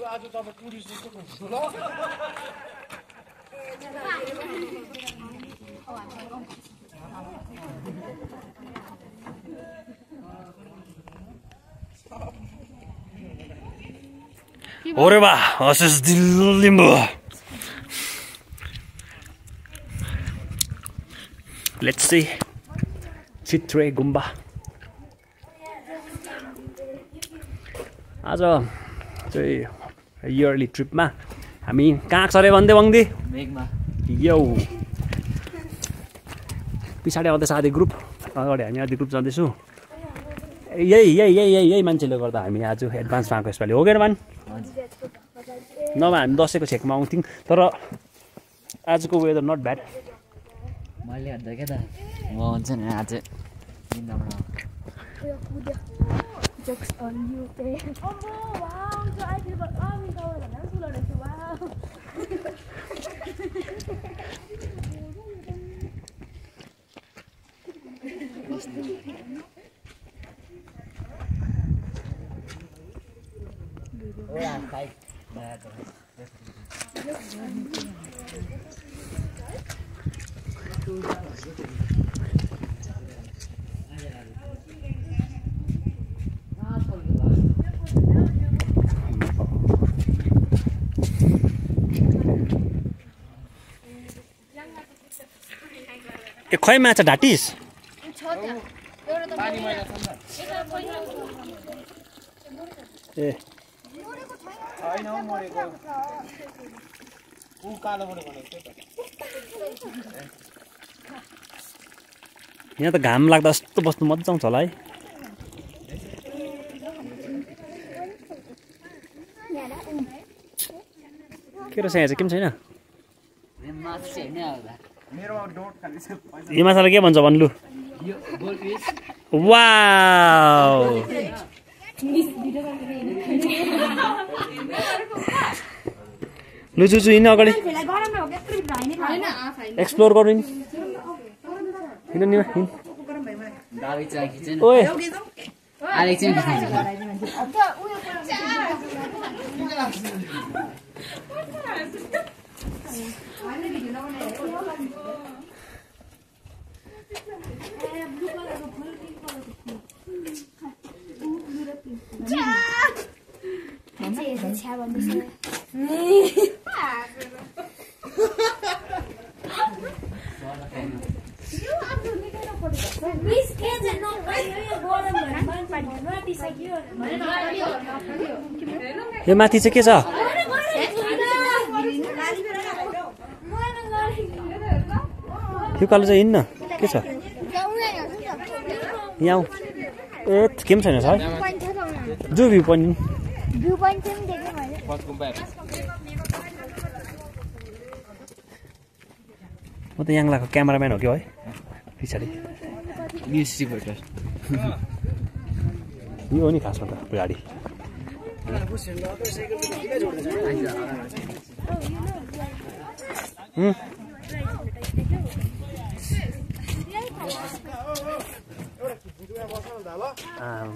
आज तपाईँ टुरिस्ट जस्तो हुनुहुन्छ ल Oreva, ases dilimbo. Let's see. Chitre Gumba. आज चाहिँ इयरली ट्रिपमा हामी कहाँ सरे भन्दै बङ्दी मेघमा यौ पछाडि आउँदैछ आधी ग्रुप अगाडि हामी आधी ग्रुप जाँदैछौँ यही मान्छेले गर्दा हामी आज एडभान्समा आएको यसपालि हो के मान नभए हामी दसैँको छेकमा आउँथ्यौँ तर आजको वेदर नट ब्याड मैले हेर्दा के त म हुन्छ नि आज Jokes on you, babe. Oh, wow. So I feel like, oh, we go with another wow. Oh, yeah, five. ए खै माछा ढाटिस ए हैन हौ मरेको उ कालो बडे भनेको यहाँ त घाम लाग्दा यस्तो बस्नु मजा आउँछ होला है के रहेछ यहाँ चाहिँ के छैन यो माछालाई के भन्छ भन्नु वाउ लु चुचु हिँड्नु अगाडि एक्सप्लोर गरौँ नि हिँड्नु नि ओए यो माथि चाहिँ के छ यो कालो चाहिँ हिँड्न के छ यहाँ ए के पनि छैन सर जो भ्यू पोइन्ट म त याङलाको क्यामेराम्यान हो कि है पछाडि यो हो नि खासमा त गाडी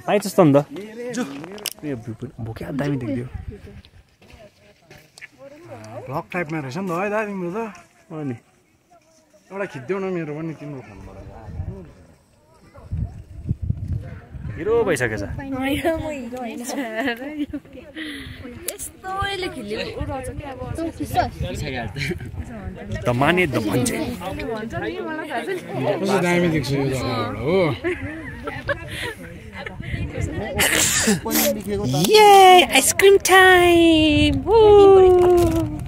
पाइन्छ त नि त भोके दामी देख्यो ब्लग टाइपमा रहेछ नि त है दा तिम्रो त अनि एउटा खिच्देऊ न मेरो पनि तिम्रो फोनबाट हिरो भइसकेछ द माने द भन्छ दामी देख्छु यो जग्गाबाट हो Yay! Ice cream time! Woo!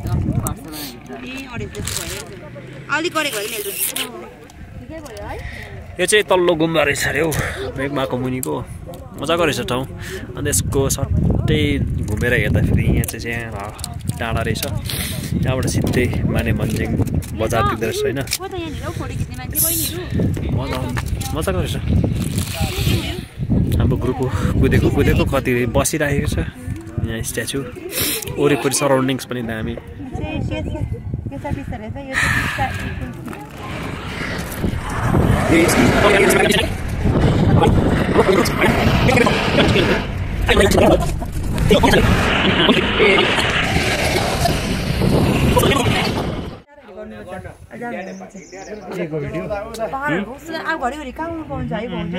यो चाहिँ तल्लो गुम्बा रहेछ अरे हौ मेघमाको मुनिको मजाको रहेछ ठाउँ अन्त यसको सट्टै घुमेर हेर्दाखेरि यहाँ चाहिँ डाँडा रहेछ त्यहाँबाट सिधै माने मन्जिङ बजार देख्दो रहेछ होइन मजाको रहेछ हाम्रो ग्रुप कुदेको कति बसिरहेको छ यहाँ स्ट्याचु वरिपरि सराउन्डिङ्स पनि दामी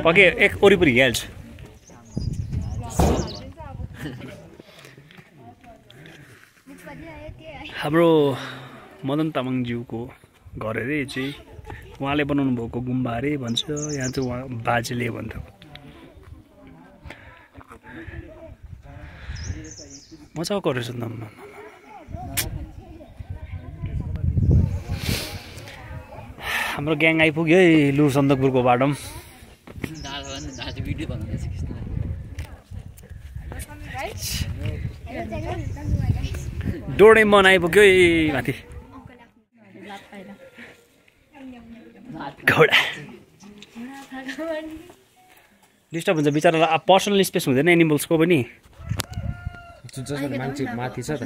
पके एक वरिपरि हिँडिहाल्छु हाम्रो मदन तामाङज्यूको घर अरे चाहिँ उहाँले बनाउनु भएको गुम्बा अरे भन्छ यहाँ चाहिँ उहाँ बाजेले भन्थ्यो मजाको रहेछ नि हाम्रो ग्याङ आइपुग्यो है लु सन्दकपुरको बाटोमा डोरेमन आइपुग्यो है माथि घोडा डिस्टर्ब हुन्छ बिचरालाई अब पर्सनल स्पेस हुँदैन एनिमल्सको पनि मान्छे माथि छ त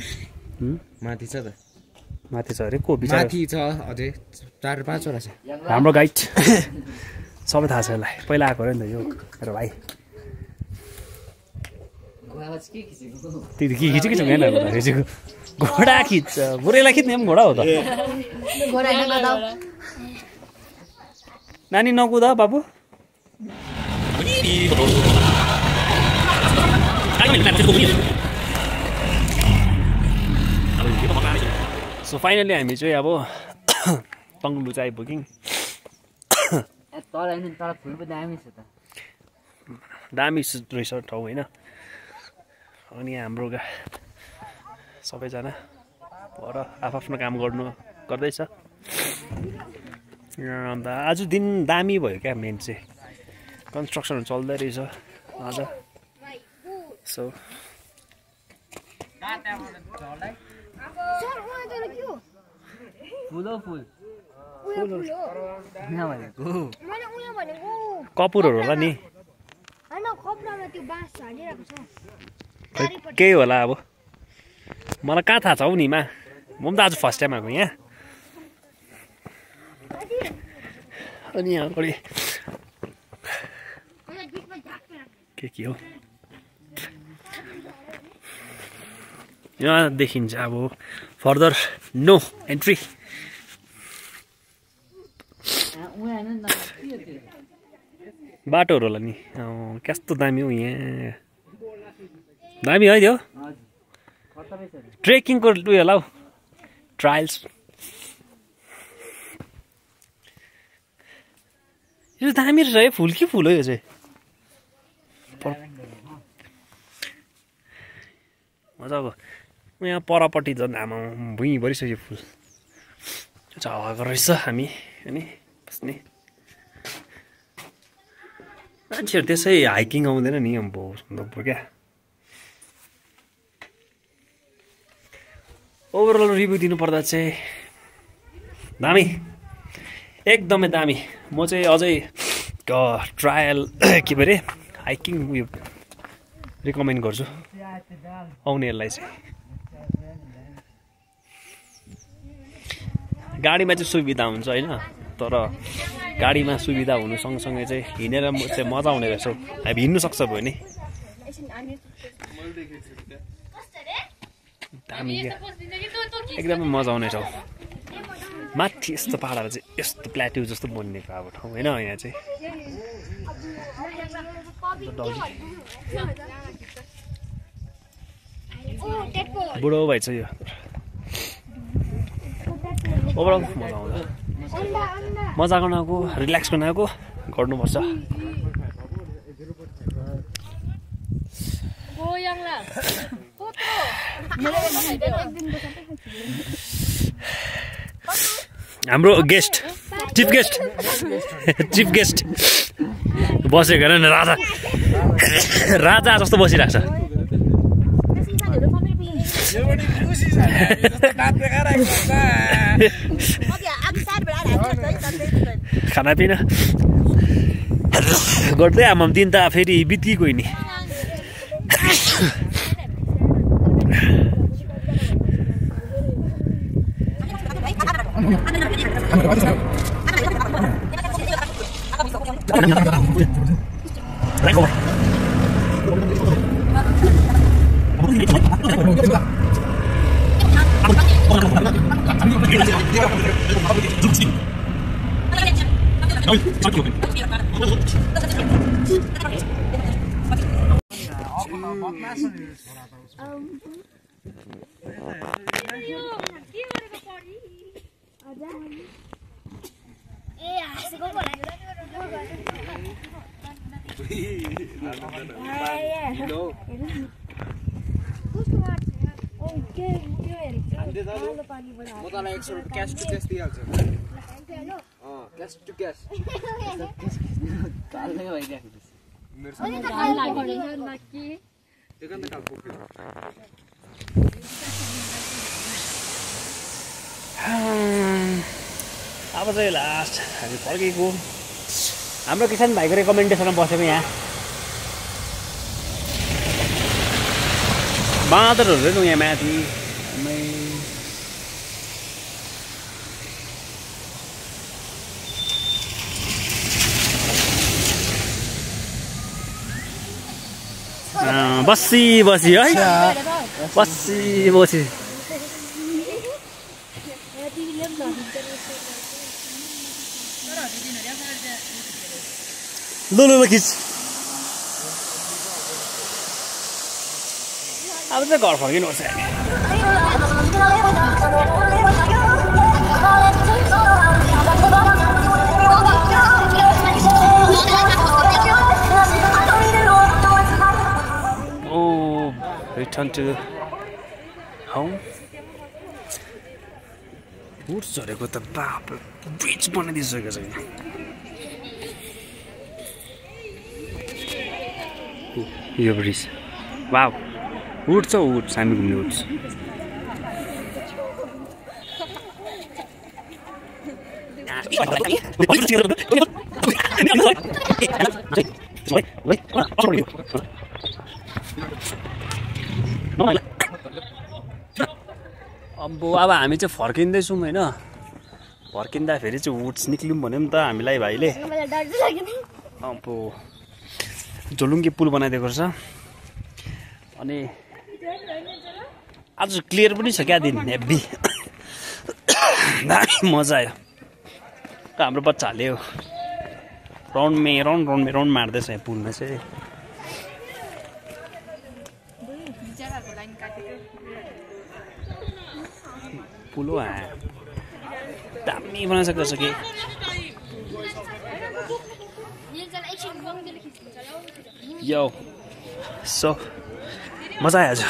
माथि छ त माथि छ अरे को बिचरा माथि छ अझै 4-5 वटा छ हाम्रो गाइड सबै थाहा छ यसलाई पहिला आएको अरे नि त यो मेरो भाइ के खिचेको छ यहाँ खिचेको घोडा खिच्छ बुढेलाई खिच्ने पनि घोडा हो त नानी नकुदा बाबु सो फाइनली हामी चाहिँ अब तङ्लु चाहिँ आइपुग्यौँ दामी रहेछ ठाउँ होइन अनि हाम्रो सबैजना पर आफ्नो काम गर्दैछ अन्त आज दिन दामी भयो क्या मेन चाहिँ कन्स्ट्रक्सन चल्दै रहेछ आज सो कपुरहरू होला नि केही होला अब मलाई कहाँ थाहा छ हौ नि मा म पनि त आज फर्स्ट टाइम आएको यहाँ अनि यहाँ अगाडि के हो यहाँ देखिन्छ अब फर्दर नो एन्ट्री बाटोहरू होला नि कस्तो दामी हो यहाँ दामी है त्यो ट्रेकिङको उयो होला हौ ट्रायल्स यो दामी रहेछ है फुल कि फुल हो यो चाहिँ मजाको यहाँ परपट्टि झन् आमा भुइँ भरिसक्यो फुल हावाको रहेछ हामी अनि बस्ने मान्छेहरू त्यसै हाइकिङ आउँदैन नि अब सन्दकपुर क्या ओभरअल रिभ्यू दिनुपर्दा चाहिँ दामी एकदमै दामी म चाहिँ अझै ट्रायल के पो अरे हाइकिङ उयो रिकमेन्ड गर्छु आउनेहरूलाई चाहिँ गाडीमा चाहिँ सुविधा हुन्छ होइन तर गाडीमा सुविधा हुनु सँगसँगै चाहिँ हिँडेर चाहिँ मजा आउने रहेछ अब हिँड्नु सक्छ भयो नि दामी एकदमै मजा आउने ठाउँ माथि यस्तो पाहाडहरू चाहिँ यस्तो प्लाट्यु जस्तो बनिएको अब ठाउँ होइन यहाँ चाहिँ बुढो भएछ यो ओभरअल मजा आउँछ मजा गर्न आएको रिल्याक्स गर्न आएको गर्नुपर्छ हाम्रो गेस्ट चिफ गेस्ट बसेको हेर न राजा जस्तो बसिरहेको छ खानापिना गर्दै आमाम दिन त फेरि बितिगयो नि म तँलाई 100 रुपैयाँ क्यास टु क्यास दिइहाल्छु क्यास टु क्यास कालले भइरहेको अब चाहिँ लास्ट हामी फर्केको हाम्रो किसान भाइको रेकमेन्डेसनमा बसेको यहाँ बाँदरहरू हेर्नु यहाँ माथि बसी बसी है बसी बसी ल खिच अब चाहिँ घर फर्किनुपर्छ return to home. Woods झरेको त बाप ब्रिज बनाइदिइसकेको छ यो ब्रिज वाउ वुड छ वुड हामी घुम्ने वुड्स अब हामी चाहिँ फर्किँदैछौँ होइन फर्किँदाखेरि चाहिँ वुड्स निक्ल्यौँ भन्यो नि त हामीलाई भाइले अब झोलुङ्गे पुल बनाइदिएको रहेछ अनि आज क्लियर पनि छ क्या दिन हेभी मजा आयो हाम्रो बच्चाहरूले राउन्ड मार्दैछ यहाँ पुलमा चाहिँ पुल हो दामी बनाइसकेको छ कि यो सो मजा आयो आज